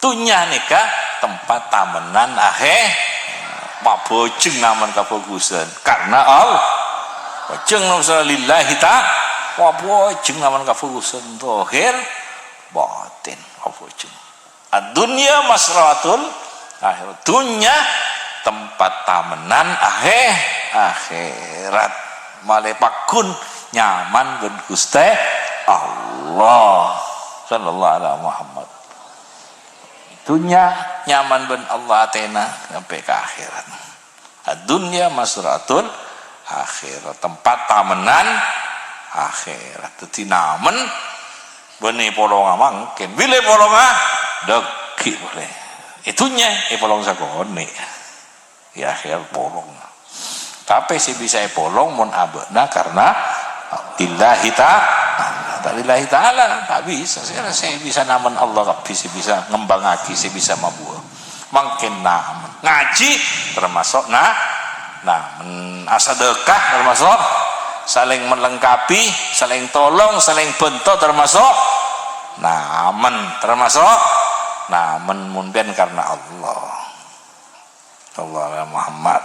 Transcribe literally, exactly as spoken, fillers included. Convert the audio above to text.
Dhunnya nèka tempat tamennan akhè-, pabhâjheng namen kabhâghusân. Karna Allah. Bhâjheng namen lillahi ta-, pabhâjheng namen kabhâghusân. Dhahir, batin. Pabhâjheng. Ad-dunya mazra'atul akhirah. Dhunnya tempat tamennan akhè-, akhèrat. Malè pagghun nyaman bân Ghustè Allah. Sallallahu ala Muhammad. Dhunnya nyaman bân Allah atèna sampè' ka akhèrat. Ad-dunya mazra'atul akhirah, tempat tamennan akhèrat. Dhâddhi namen bânnè polonga mangkèn. Bilâ polonga? Dhâggi' polè. È dhunnya, è polong sakonè'. È akhèr polong. Tapè sè bisa èpolong mon abâ'na karna lillahi ta'ala. Ta' lillahi ta'ala, ta' bisa. Sè, sè bisa namen Allah kabbhi, sè bisa ngembangngaghi, sè bisa mabuwâ. Mangkèn namen. Ngajhi tamaso' na-, namen. Asadhâka tamaso' salèng melengkapi, salèng tolong, salèng bhânto tamaso' namen. Tamaso' namen mon bân karna Allah. Sallallahu ala Muhammad.